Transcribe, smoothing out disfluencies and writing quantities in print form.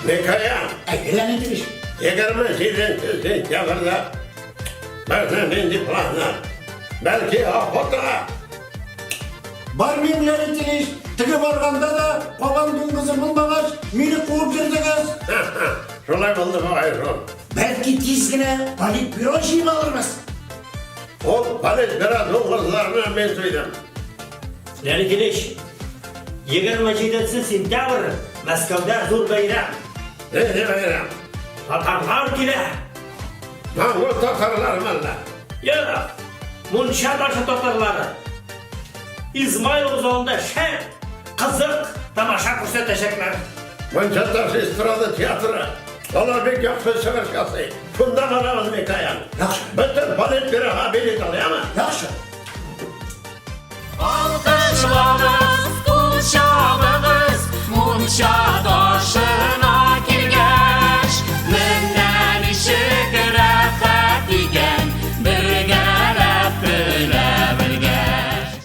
Микоян. Әйе, Леонид Ильич. 27 сентябрьдә безнең нинди планнар? Бәлки охотага? Бармыйм, Леонид Ильич. Теге барганда да кабан дуңгызы булмагач, мине куып йөрдегез. Шулай булды бугай шул. Бәлки тиз генә политбюро җыеп алырбыз. Ул политбюро дуңгызларны мин суйдым. Леонид Ильич, 27 сентябрь Мәскәүдә зур бәйрәм. Нинди бәйрәм? Татарлар килә. Монгол татарлар мәллә? Юк, мунча ташы татарлары. Измайлов залында шәп, кызык тамаша күрсәтәчәкләр. Мунча ташы эстрада театры. Алар бик яхшы чыгыш ясый. Шунда барабыз, Микоян. Яхшы. Бөтен политбюрога билет ал, яме? Яхшы. Алкышлагыз, кул чабыгыз, мунча ташына.